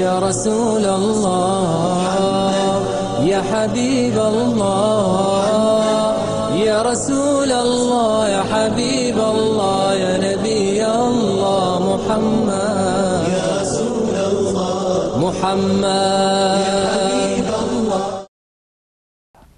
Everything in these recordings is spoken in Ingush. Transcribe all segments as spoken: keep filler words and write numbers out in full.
يا رسول الله، يا حبيب الله، يا رسول الله، يا حبيب الله، يا نبي الله محمد. يا رسول الله، محمد. يا حبيب الله.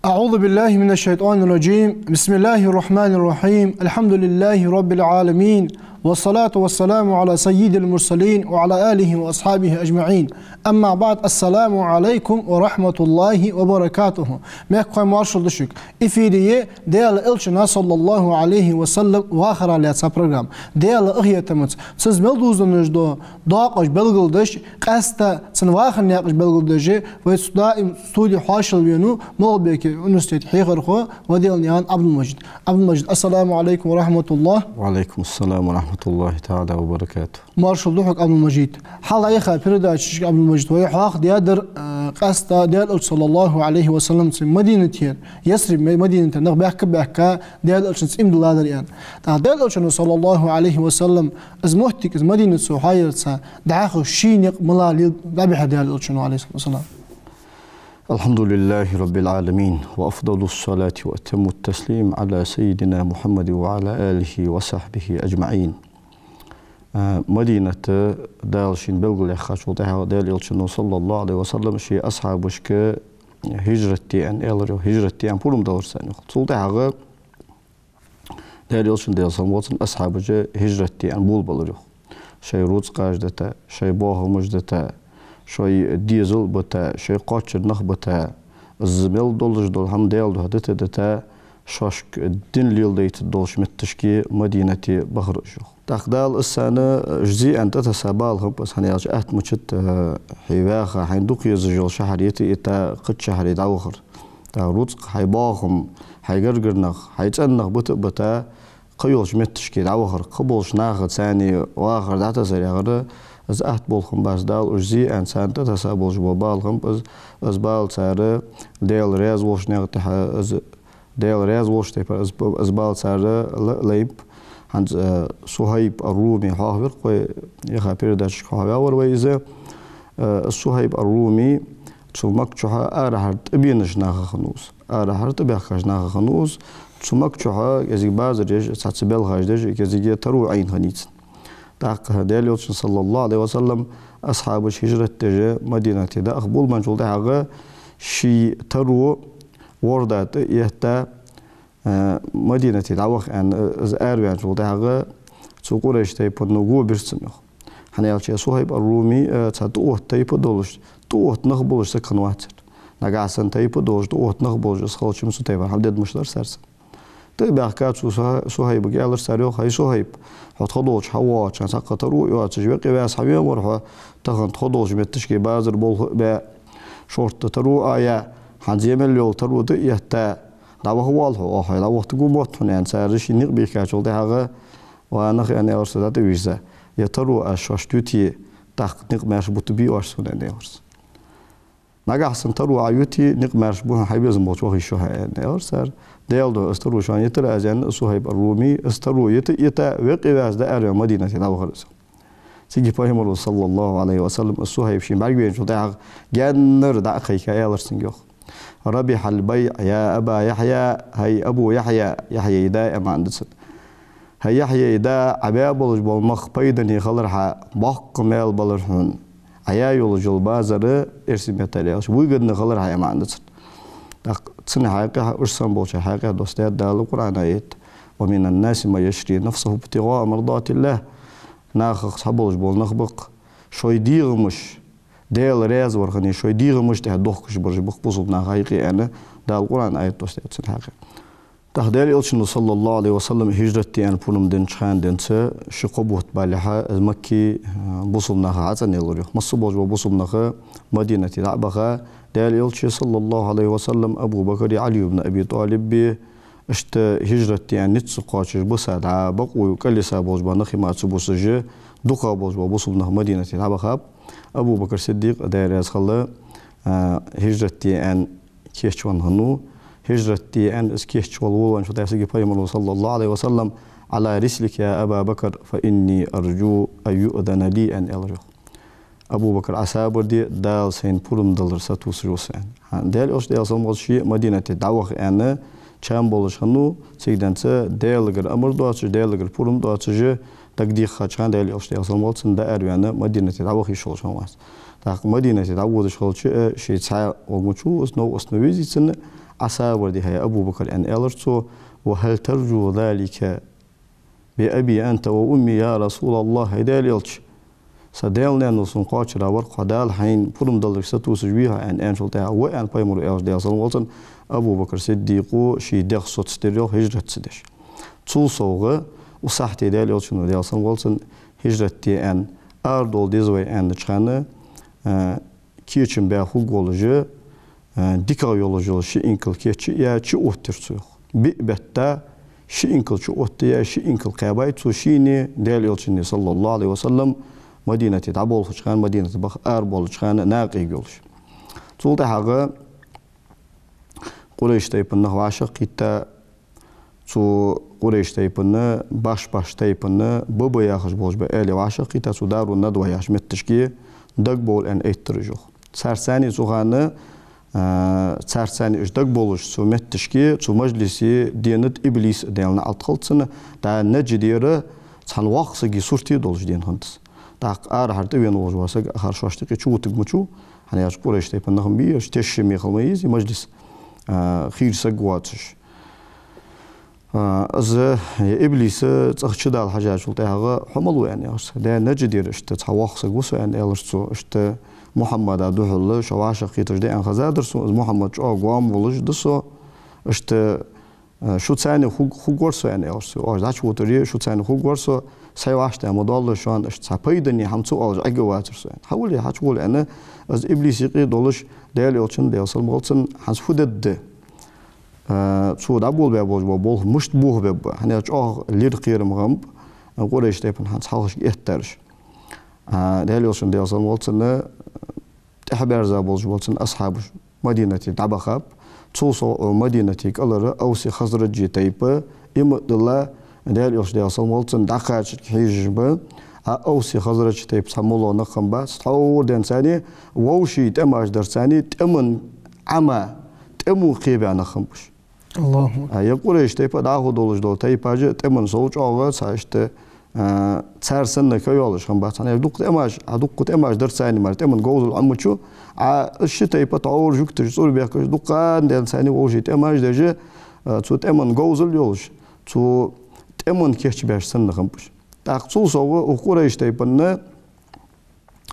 أعوذ بالله من الشيطان الرجيم. بسم الله الرحمن الرحيم. الحمد لله رب العالمين. والصلاة والسلام على سيد المرسلين وعلى آله وأصحابه أجمعين. أما بعد. السلام عليكم ورحمة الله وبركاته. Мехкахой, маршал да шуга. Эфире я Даьла Элчан, صلى الله عليه وسلم, вахара лаьца программа. Даьла къахетамца, цо мел дувзаденна дола доакъош белгалдеш, къаьстта цун вахара наькъаш белгалдеш, вай даим студе хьоашалгӀа вена ва МагӀалбике университета хьехархо Ваделанаькъан Ӏабдул-Мажид. Ӏабдул-Мажид, السلام عليكم ورحمة الله. وعليكم السلام ورحمة الله تعالى وبركاته. Маршал да хьога, Ӏабдул-Мажид. Хьалха яха передачашка, Ӏабдул-Мажид, вай хьоахадаьдар, э, къаьстта Даьла Элча, صلى الله عليه وسلم, цу Мадинате, Ясриб ма-, Мадинате нах баьхка-баьхка Даьла Элчанца иман дилладар аьнна. ТӀаккха Даьла Элчано, صلى الله عليه وسلم, из моттиг, из Мадинат цо хьаярца, дӀахо ший никъ мала лел дӀабихьар Даьла Элчано, عليه الصلاة والسلام? الحمد لله رب العالمين، وأفضل الصلاة وأتم التسليم على سيدنا محمد وعلى آله وصحبه أجمعين. А, Мадинат, Дала шийна белгалъяьхачул тӀехьагӀа, Даьла Элчано, صلى الله عليه وسلم, ший асхьабашка хӀижрат де аьнна аьлар йоах, хӀижрат де аьнна пурам далар царна йоах. Цул тӀехьагӀа Даьла Элчан, Даьла салам хилда цунна, асхьабаша хӀижрат де аьнна болабелар йоах. Шоай рузкъаш дита, шоай боахамаш дита, шоай дезал бита, шоай кхоачара нах бита, из мел долаш дола хӀама Даьла духьа дита-дита, шоашка дин леладайта долча метташка, Мадинате, бахар уж йоах. ТӀаккха Дала из царна, уж зе аьнна тӀатесса бала хиннаб из, хӀана аьлча атта мачат, э, хьо ваьха, хьайна дукха езаш йола шахьар йита-йита, кхыча шахьаре дӀавахар. ТӀаккха рузкъа, хьай боахам, хьай гаргара нах, хьай цӀен нах бита а бита, кхыйолча метташка дӀавахар, кхыболча наха царна вахар дӀатасар яхар, из атта болх хиннабац. Дала уж зе аьнна царна тӀатесса болаш бола бала хиннаб из. Из бала цар Даьла раьза волча наькъа тӀа, из Даьла раьза волча тайпара из, из бала цар ла-, лайнаб. ХӀанз, э, Сухьайб ар-Руми хьоахавир-кх вай, яха передачашка хьоахаваьвар вай из. Э, Сухьайб ар-Руми цу Макка чухьа арахьара тӀабенача нахах хиннав из. Арахьара тӀабаьхкача нахах хиннав из. Цу Макка чухьа кӀезига базар еш, цхьацца белхаш деш, кӀезига таро Ӏайна хиннай цун. ТӀаккха Даьла Элчан, صلى الله عليه وسلم, асхьабаш хӀижрат деш Мадинате даха болабенначул тӀехьагӀа ший таро ворда тӀа а этта, э, Мадинате дӀаваха аьнна, из араваьнначул тӀехьагӀа цу Къурайш тайпано го бир цунна йоах. ХӀана аьлча Сухьайб ар-Руми, э, цхьа тӀаотта тайпа долаш, тӀаотта нах болаш саг хиннавацар. Нагахьа санна тайпа долаш, тӀаотта нах болаш из хилча-м, цу тайпара хӀама дергдолаш дар царца. ТӀа а баьхка, цу Су-, Сухьайбага аьлар цар йоах: «ХӀай Сухьайб, хьо тхо долча хьавоагӀача хана цхьаккха таро а йоацаш, векъа а ваьса хьавенавар хьо, тахан тхо долча метташка базар болх а баь, шортта таро а яь, хӀанз е мел йола таро тӀа а этта, дӀаваха воалл хьо, оаха дӀавахийтаргва мотт хьона», — аьнна, цар шийна никъ бийхкачул тӀехьагӀа: «Ва нах, — аьнна, аьлар цо, дӀатӀавийрза, — ер таро аз шоашта юте, тӀаккха никъ маьрша бутаргбий оаш сона?» — аьнна, аьлар цо. «Нагахьа санна таро Ӏа юте, никъ маьрша бу хьона, хьай безам болча ваха йиш я хьо», — аьнна, аьлар цар. «Даьла духьа, из таро шоана йитар аз», — аьнна, Сухьайб ар-Руми, из таро йита а йита, векъа а ваьса, дӀаараваьнна Мадинате дӀавахар из. Цига Пайхамаро, صلى الله عليه وسلم, из Сухьайб шийна бӀаргавайначул тӀехьагӀа, гаьннара дӀа а кхайка, аьлар цунга йоах: «ربح البيع يا أبا يحيى», хӀай Абу Яхья, Яхьяй да аьнна маӀан да цун. ХӀай Яхьяй да, Ӏа баь болаш бола мах пайдане хилар хьа, боккха маьл балар хьона. Ӏа яь йолаш йола базар, эрсий меттала аьлча, выгодно хилар хьа, аьнна маӀан да цун. ТӀаккха цун хьакъехьа, уж санна болчар хьакъехьа доссадаьд Дала Къуръана аят: «ومن الناس من يشري نفسه ابتغاء مرضات الله». Нахах цхьаболаш бола нах ба-кх, шоай дегӀамаш, Даьла раьза вар хинна, шоай дегӀамаш тӀехьа дохкаш бараш ба-кх бусалба наха юкъе, аьнна, Дала Къуръана аят доссадаьд цун хьакъехьа. ТӀаккха Даьла Элчано, صلى الله عليه وسلم, хӀижрат де аьнна пурам деннача хана денз ши-кхо бутт балехьа, из Макка, э, бусалба нахах ӀацӀенъелар йоах. Масса болаш бола бусалба нах Мадинате дӀа а баха, Даьла Элча, صلى الله عليه وسلم, Абу Бакари Ӏали ибн Аби ТӀалиби, иштта хӀижрат де аьнна низ ца кхоачаш, биса дӀа бакъо кӀалйиса болаш бола нах мара ца бусаш, дукхагӀа болаш бола бусалба нах Мадинате дӀабахаб. Абу Бакр Сиддикъ, Даьла раьза хилва, э, хӀижрат де аьнна кийчвенна хиннав. ХӀижрат де аьнна из кийчвала волавенначул тӀехьагӀа Пайхамаро, صلى الله عليه وسلم: «على رسلك يا أبا بكر، فإني أرجو أن يؤذن لي», — аьнна, аьлар йоах. Абу Бакр, Ӏа сабар де, Дала сайна пурам далар сатувсаш ва со, аьнна. ХӀа, Даьла Элча, Даьла салам хилда цунна, ше Мадинате дӀаваха аьнна, чам болаш хиннав, цигара денз Даьлагара амар доацаш, Даьлагара пурам доацаш, дагадеххача хана Даьла Элча, Даьла салам хилда цунна, дӀаараваьнна, Мадинате дӀаваха йиш йолаш хиннавац. ТӀаккха Мадинате дӀаводаш хилча а, ше цхьаь воагӀа ма вац, из новкъостал везий цунна, Ӏа сабар де, хӀай Абу Бакр, аьнна, аьлар цо, وهل ترجو ذلك بأبي أنت وأمي يا رسول الله, хӀай Даьла Элча, са даьла-наьна сона кхоачара вар-кх хьо, Дала хьайна пурам даларга сатувсаш вий хьо, аьнна, аьнначул тӀехьагӀа, ва, аьнна, пайхамаро аьлча, Даьла салам хилда цунна, Абу Бакр Сиддикъа ший дегӀ соцадаьр йоах, хӀижрат ца деш. Цул совгӀа, укх сахьате Даьла Элчано, Даьла салам хилда цунна, хӀижрат де аьнна, арадовла деза вай аьннача хана, а, кечам баь хургволаш, а, дикагӀа йолаш йола ши инкал кийчъяь чуоттаяьр цо йоах. Биъ бетта ши инкал чуоттаяь, ши инкал кхаьбай цо шийна, Даьла Элчанна, صلى الله عليه وسلم, Мадинате дӀаболхача хана, Мадинате баха арабоалача хана накъиг йолаш. Цул тӀехьагӀа Къурайш тайпан нах вӀашагӀкхийтта, цу Къурайш тайпан, башха-башха тайпан, ба-ба яхаш болаш ба аьле вӀашагӀкхийтта, цу Дарун-Надва яхача метташка дагабовла аьнна айттар уж йоах. Царца цхьана цу хана, а, царца цхьана уж дагабовлаш цу метташка, цу мажлисе денад Иблис, Даьла наӀалт хилда цунна, дӀа Надждера цхьан воккхача сага сурте долаш денад хӀанз. ТӀаккха арахьара тӀавена волаш вола саг акхар шоашта юкъе чувутаргвац, хӀана аьлча Къурайш тайпан нах ма бий уж, тешаме хила ма везий мажлис, а, хийра саг воацаш. А, из, е, Иблис цӀагӀа чудала хьежачул тӀехьагӀа, хьо мала ва, аьнна, аьлар цо. ДӀа Надждера иштта цхьа воккха саг ва со, аьнна, аьлар цо. Иштта Мухьаммада духьала шо вӀашагӀкхеташ да аьнна хезадар сона, из Мухьаммад чӀоагӀа гоама волаш да со. Иштта, а, шуца цхьана хург-, хургвар со, аьнна, аьлар цо. Оаш дӀачувутаре шуца цхьана хургвар со, сай вӀаштӀехьа ма доаллаш шоана, иштта цхьа пайдане хӀама ца оалаш Ӏергвацар со, аьнна. Хьавола, хьачувола, аьнна, из Иблис юкъе долаш, Даьла Элчан, Даьла салам хилда цунна, хӀанз фу дергда? А, цо дӀаболабаь болаш бола болх мишта бохабергба, хӀана аьлча чӀоагӀа лира кхерам хиннаб Къурайш тайпан хӀанз хьалхашка эттараш. А, Даьла Элчан, Даьла салам хилда цунна, тӀехьабаьрза болаш бола цун асхьабаш Мадинате дӀабахаб. Цул совгӀа Мадинате кӀалхара Авси-Хазраджий тайпа, иман а дилла, Даьла Элча, Даьла салам хилда цунна, дӀакхачарга хьежаш ба. А Авси-Хазраджий тайпа цхьа моллагӀа нах хиннабац, тхьовра денз царна вӀаший тӀемаш дар царна, тӀема Ӏама, тӀема кхебаь нах хиннаб уж. АллахӀу акбар. А, е Къурайш тайпа дӀахо долаш дола тайпаш а тӀеман сов чӀоагӀа цхьа иштта, а, цар санна кайоалаш хиннабац. ХӀана аьлча дукха тӀемаш, а, дукха тӀемаш дар царна мара, тӀеман говзал Ӏомачу, а, из ши тайпа тхьовра жугташа цӀур бехкаш, дукха денз царна вӀаший тӀемаш деш, а, цу тӀеман говзал йолаш, цу тӀеман кийчбеш санна хиннаб уж. ТӀаккха цул совгӀа укх Къурайш тайпанна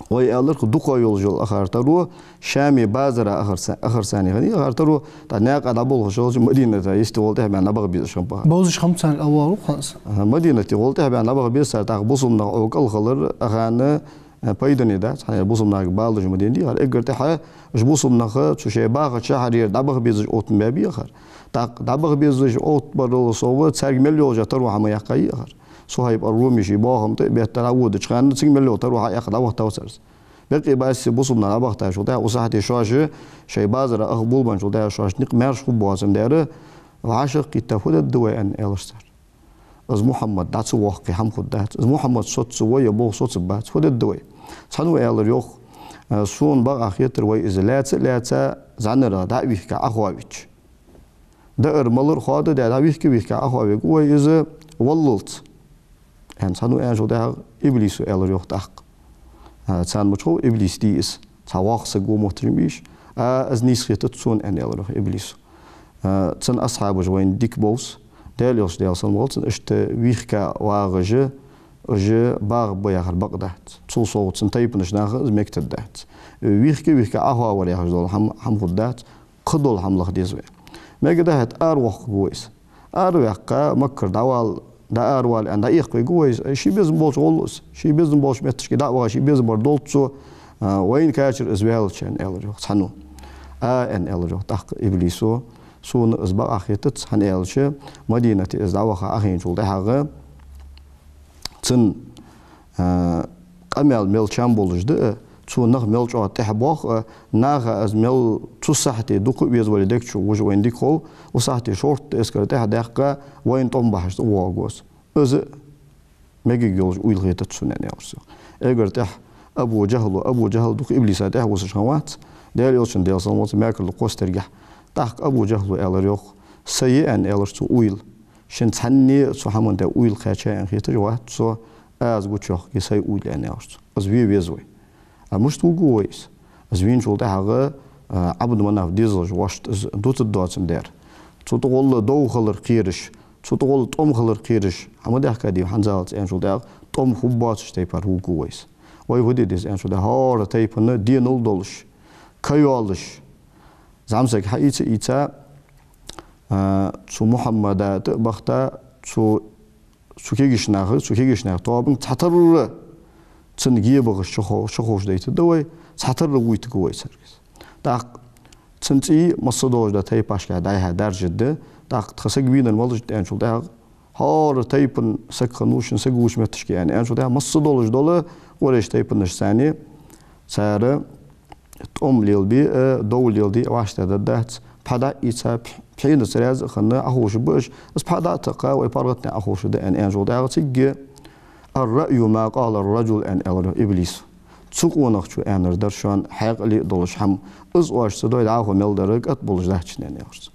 вай аьлар-кх, дукха йолаш йола акхар таро, Шаме базара акхар ца-, акхар царна хиннай акхар таро, тӀаккха наькъа дӀаболхаш хилча Мадината йисте гӀолла тӀехьабаьнна дӀабаха безаш хиннаб акхар. Бовзаш хиннаб царна алвару ханс. ХӀа, Мадинате гӀолла тӀехьабаьнна дӀабаха беза цар, тӀаккха бусалба нах Ӏо кӀалхалар акхарна, э, пайдане дац, хӀана аьлча бусалба нахага бала деш ма дий, хӀара эггара тӀехьа уж бусалба нах цу шоай бахача шахьарера дӀабаха безаш оттабаь бий акхар. ТӀаккха дӀабаха безаш оттабарал совгӀа царга мел йолча таро хьа ма яьккхай акхар. Сухьайб ар-Руми ший боахам тӀа а бетта дӀаводача хана цига мел йола таро хьаяккха дӀавахийтав цар из. Бакъ а бац, бусалба нах дӀабахийтачул тӀехьагӀа, укх сахьате шоаш шоай базара аха болабенначул тӀехьагӀа шоашта никъ маьрша хургбоацаш ма даьра, вӀашагӀкхийтта, фу дергда вай, аьнна, аьлар цар. Из Мухьаммад дӀа ца воаккхе хӀама хургдац. Из Мухьаммад соцавой, е болх соцаргбац. Фу дергда вай? Цхьанне аьлар йоах, э, сона бакъахьа хетар вай из лаьца а лаьца, зӀанарах дӀа а вийхка Ӏохоавича. Даар-малар хоададаь, дӀа вийхка-вийхка Ӏохоавергва вай из валлалца, аьнна, цхьанне аьнначул тӀехьагӀа Иблисо аьлар йоах тӀаккха. А, царна мича хов, Иблис дий из, цхьа воккха саг ва мотташ ма бий уж. А, из нийса хетац сона, аьнна, аьлар йоах Иблисо. А, цун асхьабаш вайна дика бовз, Даьла Элча, Даьла салам хилда цунна, иштта вийхка вагӀаш, уж багӀаргба яхар бакъ дац. Цул совгӀа цун тайпан наха из мегадаргдац. Вийхка-вийхка Ӏохоавар яхаш дола хӀама, хӀама хургдац. Кхыдола хӀама лаха деза вай. Мегаргда хӀаьта, аравоаккхаргва вай из. Араваьккха, Маккара дӀавала, дӀааравала аьнна, дӀаэккхавергва вай из. Ший безам болча гӀолла из. Ший безам болча метташка дӀа а ваха, ший безам бар долча цо, а, вайна кхачар из ваьлча, аьнна, аьлар йоах цхьанне. А, аьнна, аьлар йоах тӀаккха Иблисо, сона из бакъахьа хетац, хӀана аьлча Мадинате из дӀаваха Ӏохайначул тӀехьагӀа цун, а, къамаьл мел чам болаш да а, цо нах мел чӀоагӀа тӀехьабоах а, наха из мел цу сахьате дукха а везавале дег чу вуж вайна дика хов, укх сахьате шортта эскар тӀехьадаьккха, вайна тӀом бахьаш цӀавоагӀаргва из. Из мегаргйолаш уйла хетац сона, аьнна, аьлар цо. Эггара тӀехьа Абу ДжахӀло, Абу ДжахӀл дукха иблиса тӀехьа вусаш хиннавац, Даьла Элчан, Даьла салам хилда цунна, мекарло кхоссадергахьа. ТӀаккха Абу ДжахӀло аьлар йоах: «Са я, — аьнна, аьлар цо, — уйла. Шун цхьанне а цу хӀаман тӀа уйла кхаьча аьнна хеташ вац со, аз гучайоахаргья сай уйла», — аьнна, аьлар цо. «Из ве веза вай». А мишта вувргва вай из? Из вийначул тӀехьагӀа, а, Ӏабду-Манаф дезалаш вӀашта из дутаргдоацам дер. Цу тӀагӀолла дов хилар кхераш, цу тӀагӀолла тӀом хилар кхераш, хӀама даьхкад хӀанзалца аьнначул тӀехьагӀа, тӀом хургбоацача тайпара вувргва вай из. Вай фу де деза аьнначул тӀехьагӀа, хӀара тайпан денал долаш, ка йоалаш, зӀамсаг хьаийца а ийца, а, цу Мухьаммада тӀа а бахийта, цу цу кагийча наха, цу кагийча наьха тоабанга цхьатарра цунна гебагӀаш чухо-, чуховшадайтаргда вай, цхьатарра вувттаргва вай царга из. ТӀаккха цун цӀий массадолча тайпашка дӀай-хьай даржаргда, тӀаккха тха саг вийнар малаш да аьнначул тӀехьагӀа, хӀара тайпан саг хиннав шун саг вувча метташка аьнна, аьнначул тӀехьагӀа, массадолаш дола Къурайш тайпанаш царна, цар тӀом лелабе а, дов леладе а вӀаштӀехьдаргдац, пхьа дӀа а ийца, пхьенаца раьза а хинна, Ӏоховшаргба уж, из пхьа дӀа а такха, вай паргӀатане Ӏоховшаргда аьнна, аьнначул тӀехьагӀа цига: «الرأي ما قال الرجل», — аьнна, аьлар йоах иблисо. Цу къонахчо аьннар дар шоана хьаькъале а долаш хӀама. Из оаш ца дой, дӀахо мел дар кӀат болаш дац шун, аьнна, аьлар цо.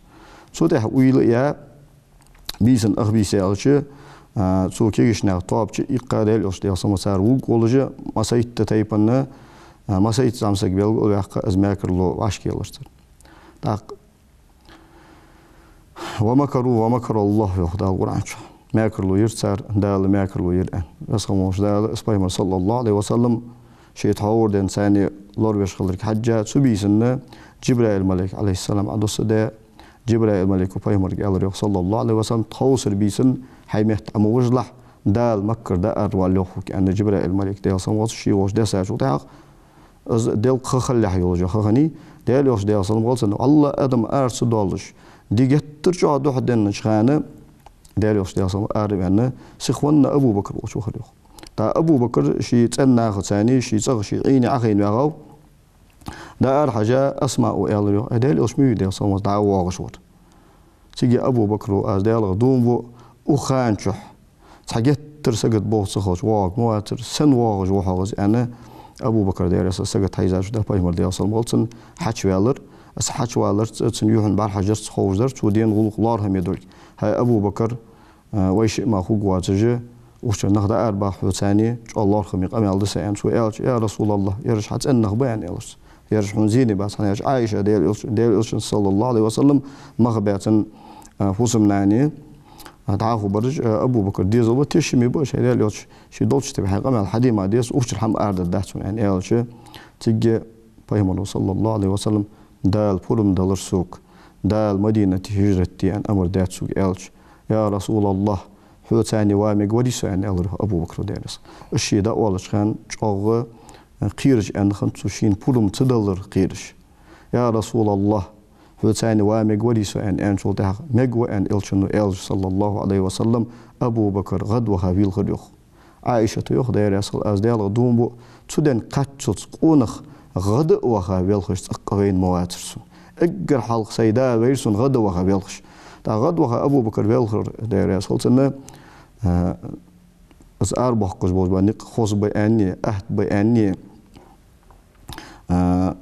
Цул тӀехьагӀа уйла а яь, бийсан ах бийса яьлча, а, цу кагийча наьха тоаба чу а иккха, Даьла Элча, Даьла салам хилда цунна, цар вувргволаш, масайтта тайпан, а, масайтта зӀамсаг белгалваьккха, из мекарло вӀашкаелар цар. ТӀаккха: «ومكروا ومكر الله», — йоах Дала Къуръан чу. Мекарло йир цар, Дала мекарло йир аьнна. Веза хинна волча Дала, из пайхамар, саллаллахӀу Ӏалайхи ва саллам, ший тхьовра денз царна лоравеш хиларга хьежжа, цу бийсан Джибраил малайк, Ӏалайхиссалам, Ӏодоссадаь, Джибраил малайко пайхамарга аьлар йоах, саллаллахӀу Ӏалайхи ва саллам: «Тховсара бийсан хьай метта Ӏо ма вижалахь, Дала Маккара дӀаарвала йоах хьога», — аьнна, Джибраил малайк, Даьла салам хилда цунна, ше волча дессачул тӀехьагӀа, из делкъа ха хилалехь йолаш йола ха хиннай, Даьла Элча, Даьла салам хилда цунна, валлахӀи, адам ара ца доалаш, ди геттара чӀоагӀа духьал деннача хана, Даьла Элча, Даьла салам хилда цунна, ара а ваьнна, сиха венна Абу Бакр волча вахар йоах. ТӀаккха Абу Бакр ший цӀен нахаца цхьана, ший цӀагӀа, ший Ӏийне Ӏохайна ваьгӀав. ДӀаарахьежа, Асмаъ аьлар йоах: «Ай, Даьла Элча ма вий, Даьла салам хилда цунна, дӀа а воагӀаш вар». Цига Абу Бакро: «Аз Даьлах дув бу, укх хана чухь цхьа геттара сагот болх ца хилча воагӀаргвацар, сенна воагӀаш ва хьогӀ из?» — аьнна, Абу Бакр, Даьла раьза хилва цунна, сагот хьайзача, Даьла пайхамар, Даьла салам хилда цунна, хьачуваьлар. Из хьачуваларца цун юхьанца бӀарахьежар цо, ховш дар цо дена гӀулакх лоархӀаме долга. «ХӀай, Абу Бакр, а, вай шиъ мара хургвоацаш, укх чура нах дӀаарабаха хьоца аьнна, чӀоагӀа лоархӀаме къамаьл да са», — аьнна, цо аьлча: «Я РасулаллахӀ, ераш хьа цӀен нах ба», — аьнна, аьлар цо. «Ераш хьона зене бац», — аьлча, Ӏайша, Даьла Элча-, Даьла Элчан, саллаллахӀу Ӏалайхи ва саллам, мах баьцан, а, фусам-нана, а, дӀахо бараш, а, Абу Бакр дезал ба, тешаме ба уж, хӀай Даьла Элча, ше долча тайпара хьай къамаьл хьаде ма деза, укх чура хӀама арадаргдац хьона, аьнна, аьлча, цига пайхамаро, саллаллахӀу Ӏалайхи ва саллам: «Дала пурам далар сога, Дала Мадинате хӀижрат де аьнна амар даьд сога», — аьлча: «Я РасулаллахӀ, хьоца цхьана ва мегаргвий со?» — аьнна, аьлар йоах Абу Бакро, Даьла раьза хилва цунна. Из ше дӀаоалача хана чӀоагӀа кхераш аьнна хиннад цо, шийна пурам ца далар кхераш. «Я РасулаллахӀ, хьоца цхьана ва мегаргвий со?» — аьнна, аьнначул тӀехьагӀа: «Мегаргва», — аьнна, Элчано аьлча, саллаллахӀу Ӏалайхи ва саллам, Абу Бакр гӀадваха вийлхар йоах. Ӏайшата йоах, Даьла раьза хилва цунна, аз Даьлах дув бу, цу ден кхаччалца къонах гӀада а ваха велхаш цӀаккха вайна ма вацар сона. Эггара хьалха сай да вайра сона гӀада ваха велхаш. ТӀаккха гӀадваха Абу Бакр велхар, Даьла раьза хилва цунна, а, из арабоаккхаш болаш бола никъ хоза ба аьнна, атта ба аьнна, а,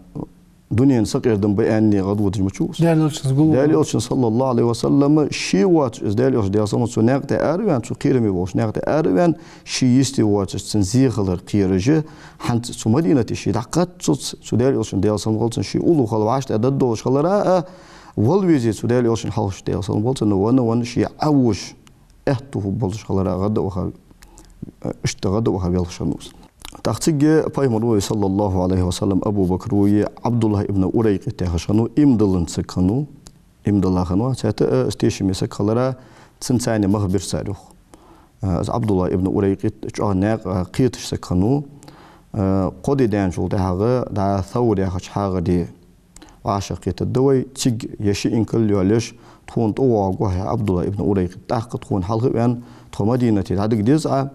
дунен сакъердам ба аьнна гӀадводаш ма ва из. Даьла Элчанца гуллув. Даьла Элчанца, саллаллахӀу Ӏалайхи ва саллам, ше воацаш из, Даьла Элча, Даьла салам хилда цунна, цу наькъа тӀа араваьнна, цу кхераме волча наькъа тӀа араваьнна, ший йисте воацаш цун зе хилар кхераш, хӀанз цу Мадинате ше дӀакхаччалца цу Даьла Элчан, Даьла салам хилда цунна, ше уллув хила вӀаштӀехьадергдолаш хилара а, вала веза цу Даьла Элчан хьалхашка, Даьла салам хилда цунна, венна, венна ше Ӏовоаш, аьттув хургболаш хилара гӀадваха, иштта гӀадваха велхаш хиннав из. ТӀаккха цига пайхамаро а, саллаллахӀу Ӏалайхи ва саллам, Абу Бакро а ӀабдуллахӀ ибн Урайкъит яхаш хиннав, иман-диллан саг хиннав, иман дилла хиннав. Цхьатта, а, из тешаме саг хилара, цунца цхьана мах бир цар йоах. А, из ӀабдуллахӀ ибн Урайкъит чӀоагӀа наькъа кхеташ саг хиннав. А, кхо ди даьнначул тӀехьагӀа дӀа Савр яхача хьагӀаре вӀашагӀкхетаргда вай, цига е ши инкал йоалаеш, тхона тӀавоагӀаргва хьо, ӀабдуллахӀ ибн Урайкъит, тӀаккха тхона хьалха а ваьнна, тхо Мадинате дӀадига деза Ӏа,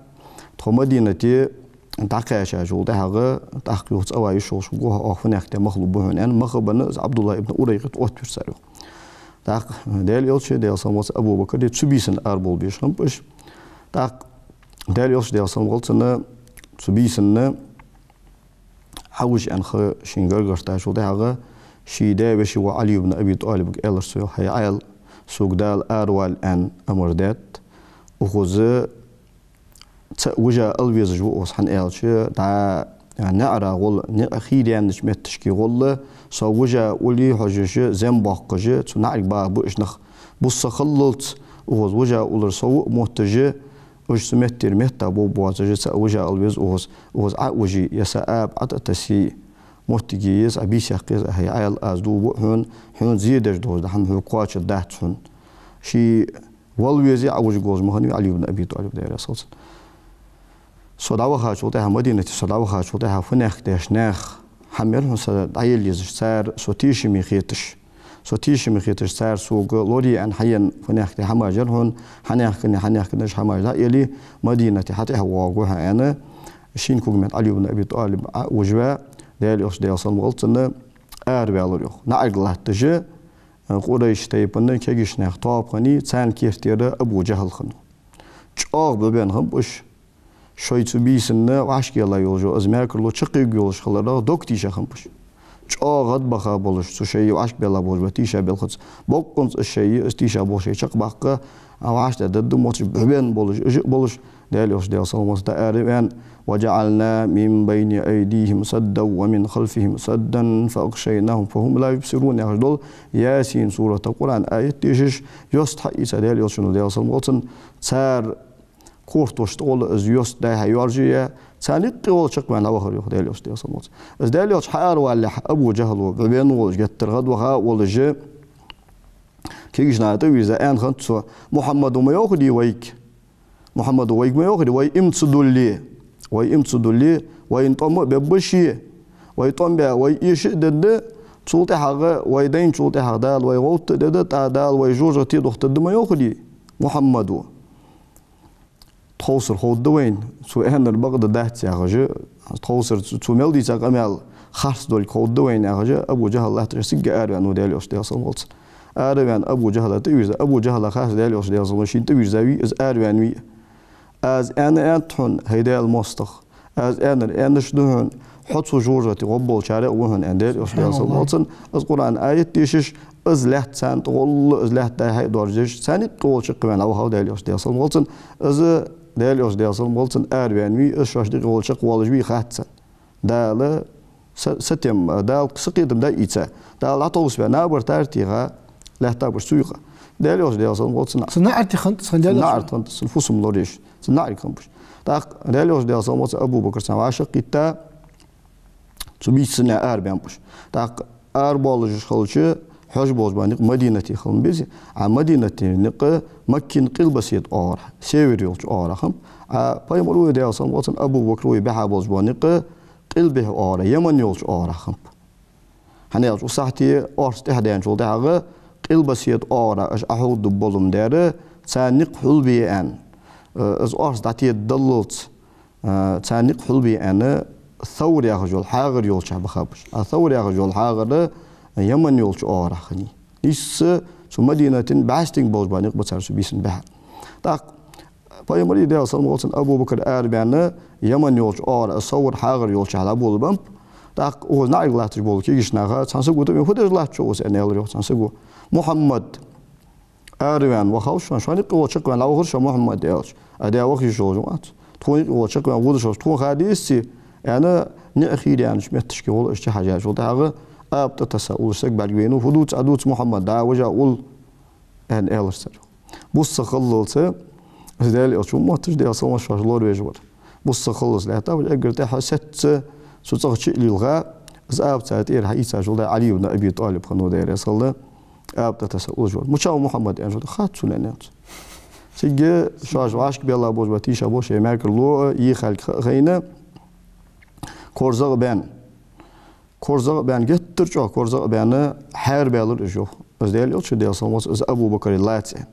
тхо Мадинате дӀакхаьчачул тӀехьагӀа, тӀаккха юха цӀава йиш йолаш хургва хьо, оаха фуннагӀа тӀа мах лургба хьона, аьнна, мах а бенна, из ӀабдуллахӀ ибн Урайкъит оттавир цар йоах. ТӀаккха Даьла Элча, Даьла салам хилда цунна, Абу Бакр а цу бийсан арабовла безаш хиннаб уж. ТӀаккха Даьла Элча, Даьла салам хилда цунна, цу бийсан Ӏовижа аьнна ха шийна гаргартачул тӀехьагӀа, ший даь-веший воӀ Ӏали ибн Аби ТӀалибага аьлар цо, йоах: «ХӀай Ӏаьла, сога Дала аравала аьнна амар даьд. Укхаза цаӀ вижа ала везаш ва оаха, хӀана аьлча, дӀа наӀара гӀолла, наӀар хийра яьннача метташка гӀолла, со вижа улле хьожаш, зем боаккхаш, цу наӀарга багӀа ба уж нах. Бус со хиллалца, укхаза вижа уллар со ва а мотташ, уж цу меттера метта бовргбоацаш, цаӀ вижа ала веза оаха, укхаза Ӏовижа, е са аба ӀотӀатасса моттиг е еза, Ӏа бийса яккха еза, хӀай Ӏаьла, аз дув буъ хьона, хьона зе деш дола хӀама хьога кхоачаргдац хьона». Ше вала везаш Ӏовижа волаш ма хиннавий Ӏали ибн Аби ТӀалиб, Даьла раьза хилва цунна. Со дӀавахачул тӀехьагӀа, Мадинате со дӀавахачул тӀехьагӀа, фуннахьа деш нах хьамер хьона са дӀаелла езаш, цар со тешаме хеташ. Со тешаме хеташ, цар сога лорае аьнна хьаенна фуннахьа хӀамаш яр хьона, хьанехкане, хьанехкане уж хӀамаш дӀаеле, Мадинате хьатӀехьавоагӀаргва хьо аьнна, шийна когаметта Ӏали ибн Аби ТӀалиб Ӏовижаваь, Даьла Элча, Даьла салам хилда цунна, араваьлар, йоах. НаӀарга латташ, Къурайш тайпан кегийча наьха тоаба хиннай, царна керттера Абу ЖахӀал хиннав. ЧӀоагӀа бӀубенна хиннаб уж. Шоай цу бийсан вӀашкаелла йолаш йола из мекарло чакхъюргйолаш хиларах дог тийша хиннаб уж. ЧӀоагӀа гӀадбаха болаш, цу шоай вӀашкабелла болаш ба тийша белхаца. Боккъонца из шоай, из тийша бола шоай чакхбаккха, а вӀаштӀехьдаргда мотташ бӀубенна болаш, уж а болаш, Даьла Элча, Даьла салам хилда цунна, тӀа араваьнна: «وجعلنا من بين أيديهم سدا ومن خلفهم سدا فأغشيناهم فهم لا يبصرون», яхаш дола Ясин сурата Къуръан аят дешаш, йост хьаийца Даьла Элчано, Даьла салам хилда цунна, цар кортош тӀагӀолла из йост дӀай-хьай йоаржаяь, царна юкъе гӀолла чакхваьнна дӀавахар, йоах, Даьла Элча, Даьла салам хилда цунна. Из Даьла Элча хьааравалалехь, Абу ЖахӀал бӀубенна волаш, геттара гӀадваха волаш, кегийча наха тӀавийрза аьнна хиннад цо: «Мухьаммада ма йоахарий вайга? Мухьаммада вайга ма йоахарий, вай ийман ца дулле, вай ийман ца дулле, вайна тӀом а бергба ше, вай тӀом баь, вай эша а дергда, цул тӀехьагӀа вай дайначул тӀехьагӀа Дала вай гӀовтта а дергда, тӀаккха Дала вай жожагӀате дохийтаргда ма йоахарий Мухьаммада?» Тховсара ховргда вайна, цо аьннар бакъда дац яхаш, тховсара цо, цо мел дийца къамаьл харц долга ховргда вайна яхаш, Абу ЖахӀал латташ цига араваьннав Даьла Элча, Даьла салам хилда цунна. Араваьнна Абу ЖахӀала тӀавийрза. Абу ЖахӀала хаьттад Даьла Элча, Даьла салам хилда цунна, шийна тӀавийрзавий из, араваьннавий. Аз аьнна аьннад хьона, хӀай Даьла моастагӀа, аз аьннар аьннача да хьона, хьо цу жожагӀате гӀоргболчарех ва хьона, аьнна, Даьла Элча, Даьла салам хилда цунна, из Къуръан аят дешаш, из лаьтта царна тӀагӀолла, из лаьтта дӀай-хьай доаржадеш, царна юкъе гӀолла чакхваьнна дӀавахав Даьла Элча, Даьла салам хилда цунна. Из Даьла Элча, Даьла салам хилда цунна, араваьннавий, из шоашта юкъе гӀолла чакхвоалаш вий хац царна. Дала са-, сатем, Дала сакхетам дӀаийца, Дала дӀатовсабаь, набар тара тӀа лаьттаб уж цу юкъе. Даьла Элча, Даьла салам хилда цунна, цу наӀарга тӀа хиннад из, цу наӀарга тӀа хиннад из, цун фусам лораеш, цу наӀарга хиннаб уж. ТӀаккха Даьла Элча, Даьла салам хилда цунна, Абу Бакр царна вӀашагӀкхийтта, цу бийсанна арабаьннаб уж. ТӀаккха арабоалаш хилча, хьожаш бола никъ Мадинате хила ма безий, а Мадинатера никъ Маккан къилбаседа оагӀорахьа, север йолча оагӀорахьа хиннаб. А Пайхамара, Даьла салам хилда цунна, Абу Бакра бихьа болаш бола никъ къилбехьа оагӀорахьа, Яман йолча оагӀорахьа хиннаб. ХӀана аьлча, укх сахьате орц тӀехьадаьнначул тӀехьагӀа къилбаседа оагӀорахьа уж Ӏоховргда болаш дар, царна никъ хьулбе аьнна, э, из орц дӀатедаллалца, э, царна никъ хьулбе аьнна, Савр яхаш йола хьагӀар йолчахьа бахаб уж. А Савр яхаш йола хьагӀар Яман йолча оагӀорахьа хиннай. Нийсса цу Мадинатера бӀаь стенга болаш бола никъ ба цар цу бийсан бихьар. ТӀаккха Пайхамара, Даьла салам хилда цунна, Абу Бакр арабаьнна, Яман йолча оагӀорахьа, Савр хьагӀар йолчахьа дӀаболабеннаб. ТӀаккха укхаза наӀарга латташ бола кегийча наха цхьан саго тӀавена: «Фу деш латт шо укхаза?» — аьнна, аьлар, йоах, цхьан саго. «Мухьаммад араваьнна вахав шоана, шоана юкъе гӀолла чакхваьнна дӀавахар шоана Мухьаммад», — аьлча. «А, Даьла, вахийта волаш ва Ӏа цо. Тхона юкъе гӀолла чакхваьнна водаш волаш тхона ха дезий?» — аьнна, наӀар хийра яьннача метташка гӀолла уж чухьежачул тӀехьагӀа, аба тӀатесса уллаш саг бӀаргавайнав: «Фу дувц Ӏа, дувц, Мухьаммад, дӀа вижа улл», — аьнна, аьлар цар. Бус ца хиллалца, из Даьла Элча ва мотташ, Даьла салам хилда цунна, шоаш лоравеш вар. Бус ца хиллалца лаьттаб уж, эггара тӀехьа сецца цу цӀагӀа чу а лилха, из аба цар тӀера хьаийцачул тӀехьагӀа Ӏали ибн Аби ТӀалиб хиннав, Даьла раьза хилва цунна, аба тӀатесса уллаш вар. «Мича ва Мухьаммад?» — аьнна, шо хац цунна, аьнна, аьлар цо. Цига шоаш вӀашкабелла болаш ба тийша бола шоай мекарло, э, йийха хьалха хайна, корзагӀа баьнна. КорзагӀа баьнна, геттара чӀоагӀа корзагӀа баьнна, хьарабаьлар уж, йоах. Из Даьла Элча, Даьла салам хилда цунна, из Абу Бакра лаьца аьнна.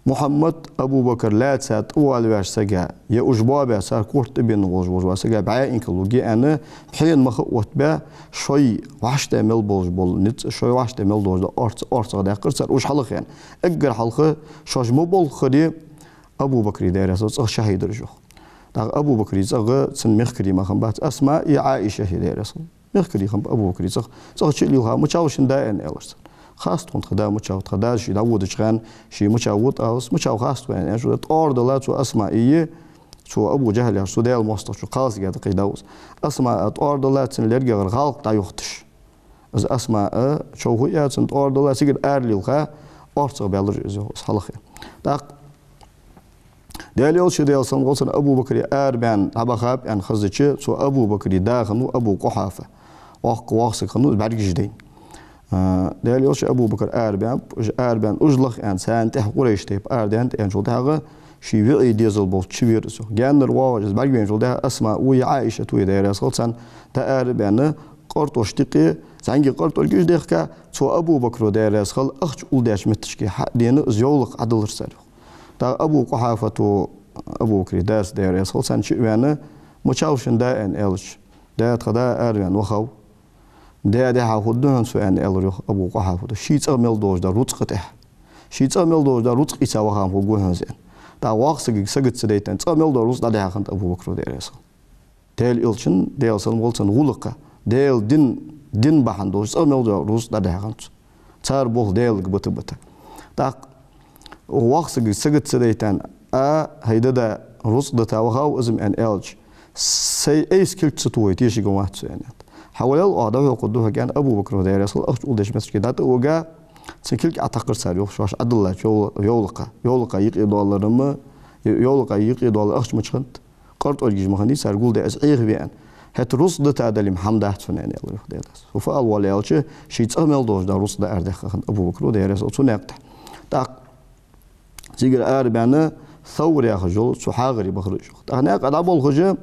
Мухьаммад Абу Бакр лаьца тӀавоалаваьча сага, е уж боабаь, цар корта тӀабенна волаш вола сага бӀаь инкал лургья аьнна, пхьена мах а оттабаь, шоай вӀаштӀехьа мел болаш бола низ, шоай вӀаштӀехьа мел долаш дола орц, орцагӀа даьккхар цар уж хьалхаенна. Эггара хьалха шоаш ма болххаре, Абу Бакра, Даьла раьза хилва цунна, цӀагӀа чухьайдар уж, йоах. ТӀаккха Абу Бакра цӀагӀа цун мехкарий мара хиннабац, Асмаъ а Ӏаиша а, Даьла раьза хилва. Мехкарий хиннаб Абу Бакра цӀагӀа. ЦӀагӀа чу а лилха, мичав шун да, аьнна, аьлар цар. Хац тхона тха да мичав, тха дас ше дӀаводача хана ше мичав вода, алас, мичав хац тхона, аьнна, аьлча, тӀоара дилла цу Асмаъа, цу Абу ДжахӀал яхача цу Даьла моастагӀчо, кхалсага дакъий да из. Асмаъа тӀоара дилла цун лергагӀара гӀалкх дӀайохийташ. Из Асмаъ човхадаь, цунна тӀоара дилла, цигара ара лилха, орцагӀа баьлар из, йоах, из хьалха. ТӀаккха Даьла Элча, Даьла салам хилда цунна, Абу Бакра арабаьнна дӀабахаб аьнна хезача, цу Абу Бакра да хиннав Абу Къухьафа. Воккха воаккха саг хиннав из, бӀаргаш дайна. А, Даьла Элча, Абу Бакр арабаьннаб, уж арабаьнна, уж лаха аьнна, царна тӀехьа Къурайш тайпа арадаьннад аьнначул тӀехьагӀа, ший виӀий дезал болча чу вера из. Гаьннара воагӀаш из бӀаргавайначул тӀехьагӀа Асмаъ а Ӏаишат а, Даьла раьза хилва царна, дӀаарабаьнна, къартӀош дикъе, зӀамига къартӀоргаш дехка, цу Абу Бакро, Даьла раьза хилва, ахча улдеча метташка хьадена, из йовлакх Ӏодиллар цар, йоах. ТӀаккха Абу Къухьафата, Абу Бакра дас, Даьла раьза хилва царна, чу а ваьнна, мичав шун да, аьнна, аьлча, да, тха да араваьнна вахав. Даь дехьа хургда хьона цо, аьнна, аьлар, йоах, Абу Къухьафата. Ший цӀагӀа мел долаш дола рузкъа тӀехьа. Ший цӀагӀа мел долаш дола рузкъа ийца ваха хургва хьона из, аьнна. ТӀаккха воккхача сагага сагот ца дайтан, цӀагӀа мел дола рузкъа дӀадехьа хиннад Абу Бакро, Даьла раьза хилва. Даьла Элчан, Даьла салам хилда цунна, гӀулакха, Даьла дин, дин бахьан долаш цӀагӀа мел дола рузкъа дӀадехьа хиннад цо. Цар болх Даьлага бита-бита. ТӀаккха воккхача сагага сагот ца дайтан, а, хӀай дада, рузкъа дита вахав из-м, аьнна, аьлча, сай айса кулг ца тохе тешаргвац со, аьннад. Хьавола, оаха дӀахьокхаргда хьога, аьнна, Абу Бакро, Даьла раьза хилва, ахча улдеча метташка дӀатӀавига, цун кулг Ӏотакхар цар, йоах, шоаш Ӏодиллача йовла-, йовлакха. Йовлакха юкъе доаллар-м, йовлакха юкъе доаллар ахча мича хиннад? КъартӀоргаш ма хиннадий цар гулдаь, из Ӏехаве аьнна. ХӀаьта рузкъа дита дале-м хӀама дац хьона, аьнна, аьлар, йоах, Даьла раьза хилва. Цо фу ала воалл аьлча, ший цӀагӀа мел долаш дола рузкъа дӀаарадаьккха хиннад Абу Бакро, Даьла раьза хилва, цу наькъа тӀа. ТӀаккха цигара арабаьнна, Савр яхаш йола цу хьагӀаре бахар уж, йоах. ТӀаккха наькъа дӀаболхаш,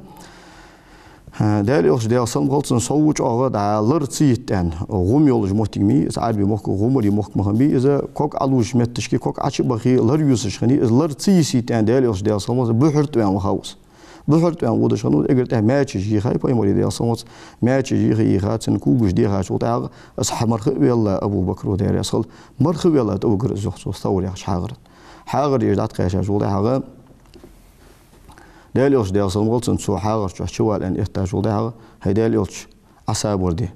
а, Даьла Элча, Даьла салам хилда цунна, сов чӀоагӀа дӀа лар ца йита аьнна, гӀум йолаш моттиг ма йий из, Ӏарбий мохк, гӀумарий мохк ма хиннабий из, ког Ӏолувш метташка ког Ӏочубахе, лар юсаш хиннай из, лар ца йисийта аьнна, Даьла Элча, Даьла салам хилда цунна, бухьар тӀа ваьнна вахав из. Бухьар тӀа ваьнна водаш хиннав из, эггара тӀехьа маьчеш йийхай, Пайхамара, Даьла салам хилда цунна, маьчеш йийха-йийха, цун когаш дехачул тӀехьагӀа, из хьа марха а велла Абу Бакро, Даьла раьза хилва, марха а велла тӀавигар из, йоах, цу Савр яхача хьагӀара. ХьагӀар еш дӀатӀакхаьчачул тӀехьагӀа, Даьла Элча, Даьла салам хилда цунна, цу хьагӀар чу чувала аьнна эттачул тӀехьагӀа: «ХӀай Даьла Элча, Ӏа сабар де.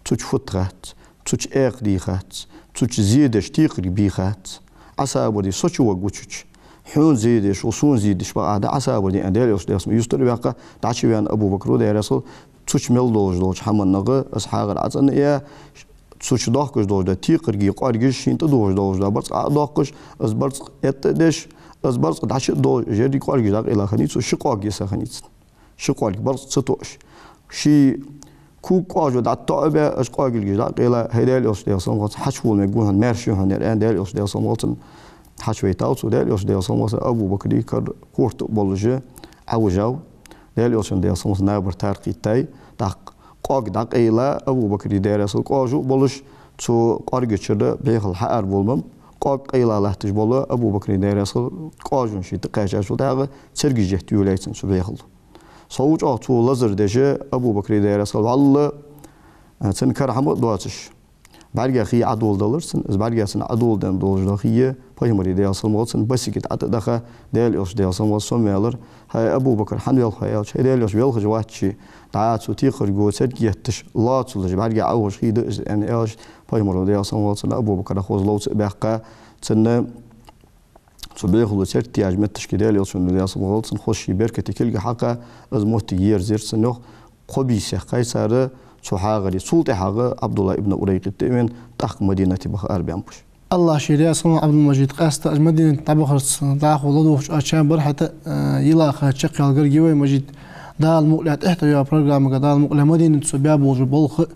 Цу чу фуд хац, цу чу экха дий хац, цу чу зе деш текхарг бий хац. Ӏа сабар де, со чу варгва цу чу. Хьона зе деш ва, сона зе деш бакъахьа да, Ӏа сабар де», — аьнна, Даьла Элча, Даьла салам хилда цунна, юстара ваьккха, дӀачуваьнна Абу Бакро, Даьла раьза хилва, цу чу мел долаш долча хӀаманна гӀа из хьагӀар ӀоцӀенъяь, цу чу доахкаш долаш дола текхаргий къоргаш, шийна тӀадувхаш долаш дола барзкъа Ӏодоаккхаш, из барзкъа этта а деш, из барзкъа дӀачу а доалаш, ерриг къоргаш дӀакъайла хиннай цо, ши къорг йиса хиннай цун. Ши къорг барзкъа ца тоъаш. Ший ког кӀажо дӀатоӀабаь, уж къоргилгаш дӀакъайла, хӀай Даьла Элча, Даьла салам хилда цунна, хьачувола мегаш ва хьона, маьрша я хьона ер, аьнна, Даьла Элча, Даьла салам хилда цунна, хьачувайтав цо. Даьла Элча, Даьла салам хилда цунна, Абу Бакра кара корта а болаш Ӏовижав. Даьла Элчан, Даьла салам хилда цунна, набар тара кхийттай. ТӀаккха къорг дӀакъайла, Абу Бакра, Даьла раьза хилва, кӀажу а болаш, цу къорга чура бӀехал хьаарабовла-м, къорг къайла латташ бола Абу Бакра, Даьла раьза хилва, кӀажон ший тӀакхаьчачул тӀехьагӀа цергаш етта йолаяьй цунна цу бӀехало. Сов чӀоагӀа цо лазар деш, Абу Бакра, Даьла раьза хилва, вӀалла, а, цун кара хӀама а доацаш, бӀарга хий Ӏодоладелар цунна. Из бӀарга цунна Ӏодоладенна долаш дола хий Пайхамара, Даьла салам хилда цунна, басига тӀа тӀадаха, Даьла Элча, Даьла салам хилда цунна, сомаваьлар. «ХӀай, Абу Бакр, хьан велха хьо?» — аьлча, «ХӀай, Даьла Элча, велхаш вац ше, дӀа цу текхарго церг етташ, лоацалуш, бӀарга Ӏовахаш хий да из», — аьнна, аьлча, Пайхамара, Даьла салам хилда цунна, Абу Бакра хоза ловца а баьккха, цунна цу бӀехало церг тӀаяьча метташка, Даьла Элчано, Даьла салам хилда цунна, хоза ший беркате кулг хьакха, из моттиг ерзаяьр цунна, йоах. Кхо бийса яьккхай цар цу хьагӀаре. Цул тӀехьагӀа Ӏабдуллахь ибн Урайкъит а вена, тӀаккха Мадинате баха арабаьннаб уж. АллахӀ ший раьза хилва, Ӏабдул-Мажид, къаьстта уж Мадинате дӀабахарца дӀахо ладувгӀача чам бар хӀаьта, э, йилла ха чакхъяла гарга я вай, Мажид. Дала мукъ лой, тӀехьа тӀайоагӀача программага, Дала мукъ лой, Мадинате цо баь болаш бола болх а,